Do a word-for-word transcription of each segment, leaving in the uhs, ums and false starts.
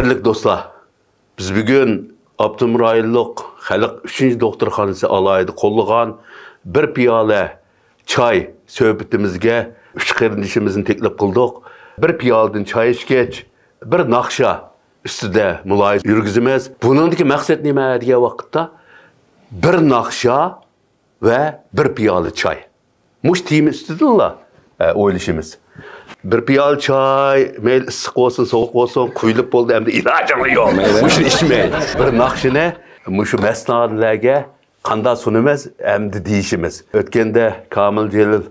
ھۆرمەتلىك دوستلار، بىز بۈگۈن ئاپتونوم رايونلۇق خەلق ئۈچىنچى دوختۇرخانىسى ئالاھىدە قوللىغان بىر پىيالە چاي سۆھبىتىمىزگە ئۈچ قېرىندىشىمىزنى تەكلىپ قىلدۇق. بىر پىيالىدىن چاي ئىچكەچ، بىر ناخشا ئۈستىدە مۇلاھىزە يۈرگۈزىمىز. بۇنىڭدىكى مەقسەت نېمە دېگەن ۋاقىتتا، بىر ناخشا ۋە بىر پىيالە چاي. مۇشۇ تېما ئۈستىدىلا، ئە، ئويلىشىمىز. بىر پىيالە چاي، مەيلى ئىسسىق بولسۇن، سوغۇق بولسۇن، قۇيۇلۇپ بولدى، ئەمدى ئىلاجىڭ يوق. مۇشۇنى ئىچمەي. بىر ناخشىنى مۇشۇ مەستانىلەرگە قانداق سۇنىمىز، ئەمدى دېيىشىمىز. ئۆتكەندە كامىل جېلىل،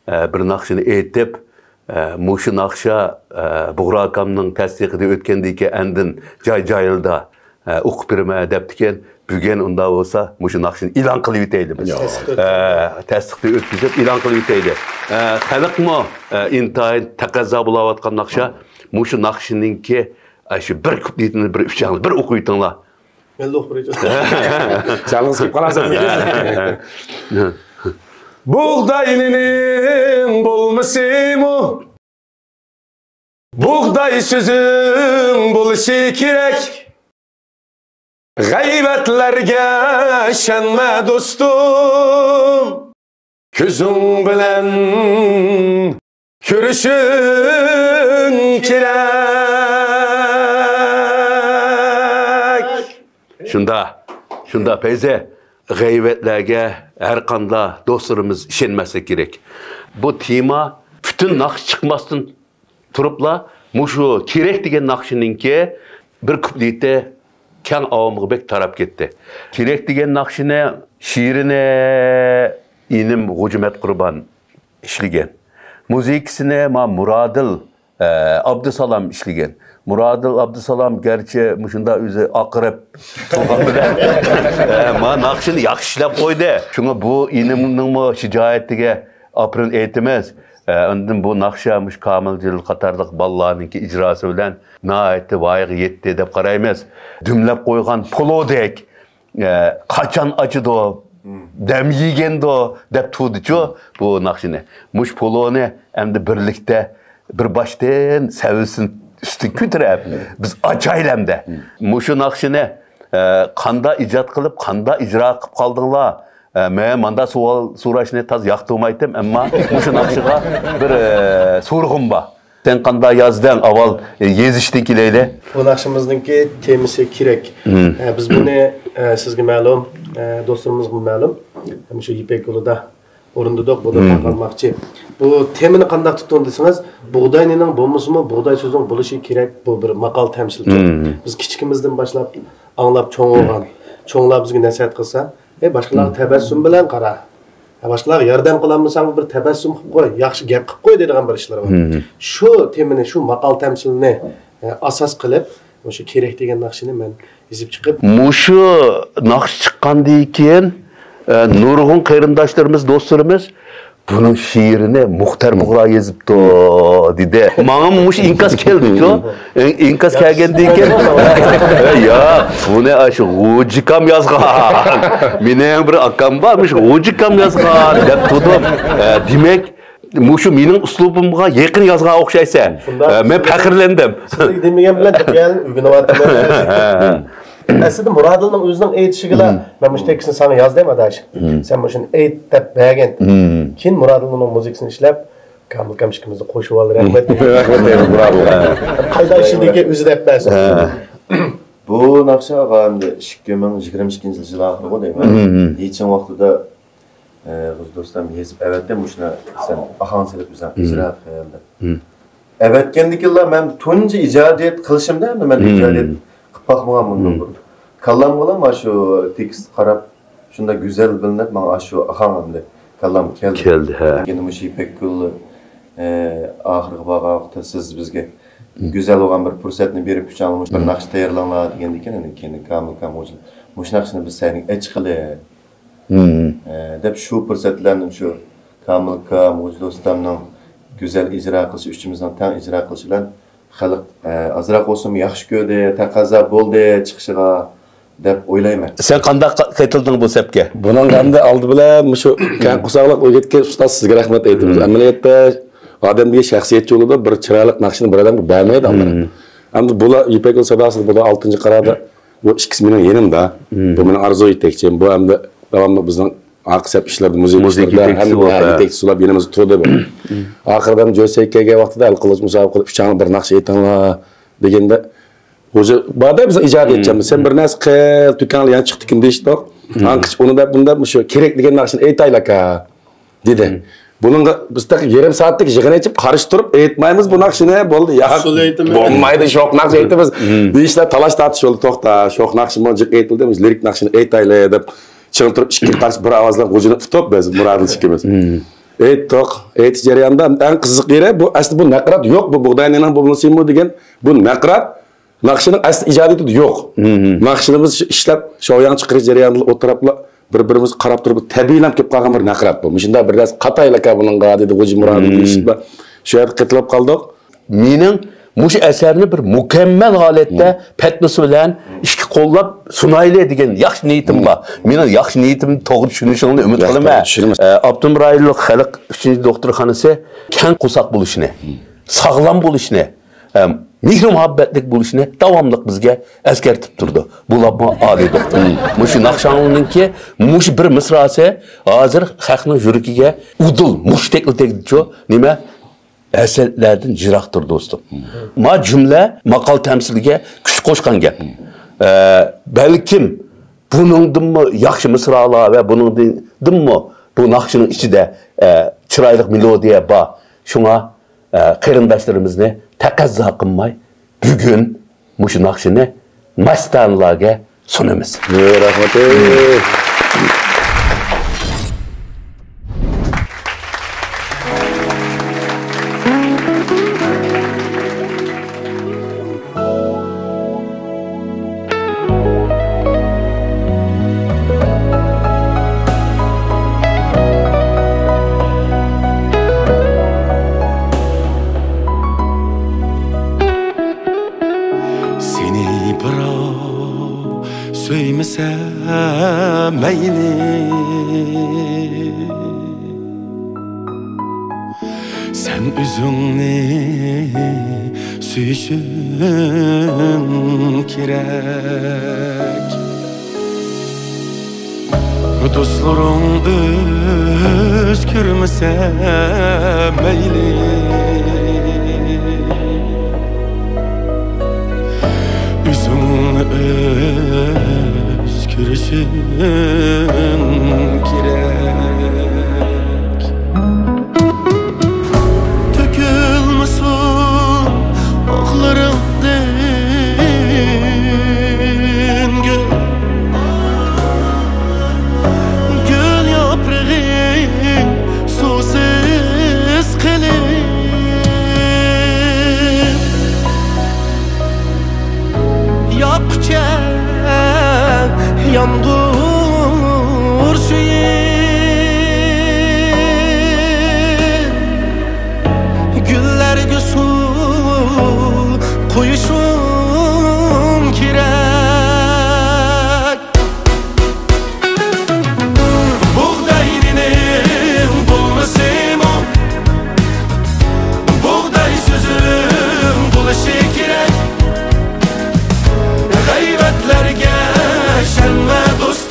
ئە، بىر ناخشىنى ئېيتىپ، ئە، مۇشۇ ناخشا، ئە، بۇغرا ئاكامنىڭ تەستىقىدىن ئۆتكەندىن كېيىن ئاندىن جاي-جايىدا، ئە، ئوقۇپ بېرىمەن دەپتىكەن. بۈگۈن ئۇنداق بولسا، مۇشۇ ناخشىنى ئېلان قىلىۋېتەيلى بىز. ياق. ئە، تەستىقتىن ئۆتكۈزۈپ ئېلان قىلىۋېتەيلى. ئە، خەلقمۇ، ئە، ئىنتايىن تەقەززا بولاۋاتقان ناخشا. مۇشۇ ناخشىنىڭكى، ئە، شۇ بىر كۇپلېتىنى بىر ئۈچەڭلار بىر ئوقۇۋېتىڭلار. مەنلا ئوقۇپ بېرەي. جانىڭىز كېلىپ قالارسىز. بۇغداي نېنىڭ بولمىسىمۇ، بۇغداي سۆزۈڭ بولۇشى كېرەك. غەيۋەتلەرگە ئىشەنمە دوستۇم، كۆزۈڭ بىلەن كۆرۈشۈڭ كېرەك. شۇنداق، شۇنداق پەيزى. غەيۋەتلەرگە ھەرقانداق دوستلىرىمىز ئىشەنمەسلىك كېرەك. بۇ تېما پۈتۈن ناخشا چىقماستىن تۇرۇپلا مۇشۇ تېرەك دېگەن ناخشىنىڭكى بىر كۇپلېتى كەڭ ئاۋامغا بەك تاراپ كەتتى. تېرەك دېگەن ناخشىنى شېئىرىنى ئىنىم غوجىمەت قۇربان ئىشلىگەن. مۇزىكىسىنى ما مۇرادىل، ئە، ئابدۇسالام ئىشلىگەن. مۇرادىل ئابدۇسالام گەرچە مۇشۇنداق ئۆزى ئاقىرىپ تۇرغان بىلەن، ئە، ما ناخشىنى ياخشى ئىشلەپ قويدى. شۇڭا بۇ ئىنىمنىڭمۇ شىجائىتىگە ئاپىرىن ئېيتىمىز. ئە، ئاندىن بۇ ناخشا مۇشۇ كامىل جېلىل قاتارلىق بالىلارنىڭكى ئىجراسى بىلەن ناھايىتى ۋايىغا يەتتى دەپ قارايمىز. دۈملەپ قويغان پولودەك، ئە، قاچان ئاچىدۇ، دەم يېگەندۇ دەپ تۇردىچۇ بۇ ناخشىنى. مۇشۇ پولونى ئەمدى بىرلىكتە بىر باشتىن سەۋىسىنى ئۈستىگە كۆتۈرۈپ، بىز ئاچايلى ئەمدى. مۇشۇ ناخشىنى، ئە، قاندا ئىجاد قىلىپ، قاندا ئىجرا قىلىپ قالدىڭلار؟ ئە، مەن ماندا سوئال سوراشنى تاز ياقتۇرمايتتىم، ئەمما مۇشۇ ناخشىغا بىر، ئە، سورىغۇم بار. سەن قانداق يازدىڭ؟ ئاۋۋال، ئە، يېزىشتىن كېلەيلى. بۇ ناخشىمىزنىڭكى تېمىسى كېرەك. ئە، بىز بۇنى، ئە، سىزگە مەلۇم، ئە، دوستلىرىمىزغا مەلۇم. مۇشۇ يىپەك يولىدا ئورۇندىدۇق، بۇنى تارقالماقچى. بۇ تېمىنى قانداق تۇتتۇڭ دېسىڭىز، بۇغداي نېنىڭ بولمىسىمۇ، بۇغداي سۆزنىڭ بولۇشى كېرەك. بۇ بىر ماقال تەمسىلچى. بىز كىچىكىمىزدىن باشلاپ ئاڭلاپ چوڭ بولغان. چوڭلار بىزگە نەسىھەت قىلسا، ئەي، باشقىلارغا تەبەسسۇم بىلەن قارا. ھە، باشقىلارغا ياردەم قىلالمىساڭ، بىر تەبەسسۇم قىلىپ قوي، ياخشى گەپ قىلىپ قوي دەيدىغان بىر ئىشلىرى بار. شۇ تېمىنى، شۇ ماقال تەمسىلىنى، ئە، ئاساس قىلىپ، مۇشۇ كېرەك دېگەن ناخشىنى مەن يېزىپ چىقىپ. مۇشۇ ناخشا چىققاندىن كېيىن، ئە، نۇرغۇن قېرىنداشلىرىمىز، دوستلىرىمىز، «بۇنىڭ شېئىرىنى مۇختەر بۇغرا يېزىپتۇ» دېدى. ماڭىمۇ مۇشۇ ئىنكاس كەلدىچۇ. ئىن-، ئىنكاس كەلگەندىن كېيىن، «ياق، بۇنى ئاشۇ غوجىكام يازغان. مېنىڭ بىر ئاكام بار، مۇشۇ غوجىكام يازغان» دەپ تۇردۇم. ئە، دېمەك، مۇشۇ مېنىڭ ئۇسلۇبۇمغا يېقىن يازغان ئوخشايسەن. شۇنداق. ئە، مەن پەخىرلەندىم. سىز دېمىگەن بىلەن دېگەن ئۆگىنىۋاتىمەن. ئەسلىدە مۇرادىلنىڭ ئۆزىنىڭ ئېيتىشىگىلا، مەن مۇشۇ تېكىستنى ساڭا ياز دەيمەن، ئاداش. سەن مۇشۇنى ئېيت دەپ بەرگەن. كېيىن مۇرادىل ئۇنىڭ مۇزىكىسىنى ئىشلەپ، كامىل ئاكام ئىككىمىزنى قوشۇۋالدى. رەھمەت. رەھمەت دەيمەن مۇرادىلغا. قايدا ئىشلىدىكى ئۆزى دەپ بەرسۇن. بۇ ناخشا ئاغا ئەمدى ئىككى مىڭ يىگىرمە ئىككىنچى يىل ئاخىرىغۇ دەيمەن. ھېچىڭ ۋاقتىدا، ئە، غۇجى دوستام يېزىپ ئەۋەتتى، مۇشۇنى سەن ئاھاڭ سېلىپ ئۆزۈڭ ئىجرا قىل دەپ. ئەۋەتكەندىكىنلا مەن تۇنجى ئىجادىيەت قىلىشىمدا، ئەمدى مەن ئىجادىيەت قىلىپ باقمىغان بۇندىن بۇرۇن. كاللامغىلا مانا شۇ تېكىست قاراپ، شۇنداق گۈزەل بىلىنىپ، ماڭا ئاشۇ ئاھاڭ ئەمدى كاللامغا كەلدى. كەلدى، ھە. ئەمدى مۇشۇ يىپەك يولى، ئە، ئاخىرىغا بارغان ۋاقىتتا سىز بىزگە گۈزەل بولغان بىر پۇرسەتنى بېرىپ، كۈچاڭلار مۇشۇ بىر ناخشا تەييارلاڭلار دېگەندىكىن، ئەمدى كېيىن كامىل ئاكام مۇشۇ، مۇشۇ ناخشىنى بىز سەھنىگە ئەچىقىلى. ئە، دەپ شۇ پۇرسەت بىلەن شۇ كامىل ئاكام، غۇجى دوستامنىڭ گۈزەل ئىجرا قىلىشى، ئۈچىمىزنىڭ تەڭ ئىجرا قىلىشى بىلەن خەلق، ئە، ئازراق بولسىمۇ ياخشى كۆردى، تەقەززا بولدى چىقىشىغا دەپ ئويلايمەن. سەن قانداق قېتىلدىڭ بۇ سەپكە؟ بۇنىڭغا ئەمدى ئالدى بىلەن مۇشۇ كەڭ قورساقلىق ئۆگەتكەن ئۇستاز سىزگە رەھمەت ئېيتىمىز. ئەمەلىيەتتە ئادەم دېگەن شەخسىيەتچى بولىدۇ، بىر چىرايلىق ناخشىنى بىر ئادەمگە بەرمەيدۇ ئالدىن. ئەمدى بۇلار يىپەك يولى ساداسىدا، بۇلار ئالتىنچى قاراردا، بۇ ئىككىسى مېنىڭ يېنىمدا. بۇ مېنىڭ ئارزۇ يېتەكچىم. بۇ ئەمدى داۋاملىق بىزنىڭ ئارقا سەپ ئىشلىرىدا، مۇزىكا مۇزىكا ئىشلىرىدا يېتەكچىسى ھەممە بولۇپ، ھە، ھە. يېتەكچىسى بولۇپ يېنىمىزدا تۇردى بۇ. ئاخىرىدا جۆسەيگە كەلگەن ۋاقتىدا ھەل قىلغۇچ مۇسابىقىدە ئۈچەڭلار بىر ناخشا ئېيتىڭلار دېگەندە، خوجا باردا بىزنىڭ ئىجادىيەتچىمىز، سەن بىر نەرسە قىل، تۈكەڭلار يەنە چىقتىكىن دېيىشتۇق. ئانقىچە ئۇنى دەپ، بۇنى دەپ، مۇشۇ كېرەك دېگەن ناخشىنى ئېيتايلىكا دېدى. بۇنىڭغا بىز تېخى يېرىم سائەتلىك يىغىن ئېچىپ قارشى تۇرۇپ، ئېيتمايمىز بۇ ناخشىنى، بولدى، ياق، ئۇسسۇل ئېيتىمىز. بولمايدۇ، شوخ ناخشا ئېيتىمىز دېيىشلەر، تالاش تارتىش بولدى. توختا، شوخ ناخشىمۇ جىق ئېيتىلدى، بىز لىرىك ناخشىنى ئېيتايلى دەپ چىڭ تۇرۇپ، ئىككى قارشى بىر ئاۋاز بىلەن غۇجىنى ئۇتۇپ، بىز مۇرادىل ئىككىمىز ئېيتتۇق. ئېيتىش جەريانىدا ئەڭ قىزىق يېرى بۇ، ئەسلى بۇ نەقرات يوق، بۇ بۇغداينىڭ بولمىسىمۇ دېگەن بۇ نەقرات ناخشىنىڭ ئەسلى ئىجادىيىتىدە يوق. ناخشىنى بىز ئىشلەپ، شياۋياڭ چىقىرىش جەريانىدا ئولتۇراپلا بىر-بىرىمىزگە قاراپ تۇرۇپ، تەبىئىيلا كېلىپ قالغان بىر نەقرات بۇ. مۇشۇنداق بىر نەرسە قاتايلىكا بۇنىڭغا، دېدى غوجا مۇرادىل دېيىشىپلا، شۇ يەردە قېتىلىپ قالدۇق. مېنىڭ مۇشۇ ئەسەرنى بىر مۇكەممەل ھالەتتە پەتنۇسى بىلەن ئىككى قوللاپ سۇنايلى دېگەن ياخشى نىيىتىم بار. مېنىڭ ياخشى نىيىتىمنى توغرا چۈشىنىشىڭلارنى ئۈمىد قىلىمەن. توغرا چۈشىنىمىز. ئە، ئاپتونوم رايونلۇق خەلق ئۈچىنچى دوختۇرخانىسى كەڭ قورساق بولۇشنى، ساغلام بولۇشنى، ئە، مېھرى-مۇھەببەتلىك بولۇشنى داۋاملىق بىزگە ئەسكەرتىپ تۇرىدۇ. بولۇپمۇ ئالىي دوختۇر. مۇشۇ ناخشاڭلارنىڭكى مۇشۇ بىر مىسراسى ھازىر خەقنىڭ يۈرىكىگە ئۇدۇل مۇشتەكلا تەگدىچۇ. نېمە؟ ھەسەتلەردىن يىراقتۇر، دوستۇم. ما جۈملە ماقال تەمسىلگە كۈچ قوشقان گەپ. ئە، بەلكىم بۇنىڭدىنمۇ ياخشى مىسرالار ۋە بۇنىڭدىنمۇ بۇ ناخشىنىڭ ئىچىدە، ئە، چىرايلىق مېلودىيە بار. شۇڭا، ئە، قېرىنداشلىرىمىزنى تەقەززا قىلماي، بۈگۈن مۇشۇ ناخشىنى مەستانىلەرگە سۇنىمىز. رەھمەت. سېنى بىراۋ سۆيمىسە مەيلى، سەن ئۆزۈڭنى سۆيۈشۈڭ كېرەك. دوستلىرىڭ ئۆزگەرمىسە مەيلى، ئۆزۈڭ ئۆزگىرىشىڭ كېرەك. تۆكۈلمىسۇن ئوقلىرىڭدىن گۈل، گۈل ياپرىقى سۇسىز قېلىپ. ياققۇچە يامغۇر سۈيى، گۈللەرگە سۇ قۇيۇشۇم كېرەك. بۇغداي مېنىڭ بولمىسىمۇ، بۇغداي سۆزۈڭ بولۇشى كېرەك. غەيۋەتلەرگە ئىشەنمە دوست.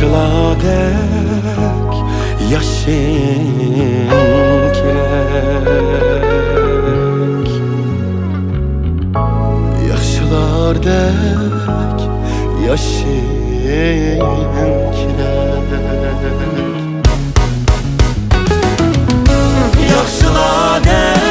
ياخشىلاردەك ياشىشىڭ كېرەك. ياخشىلاردەك ياشىشىڭ كېرەك. ياخشىلاردەك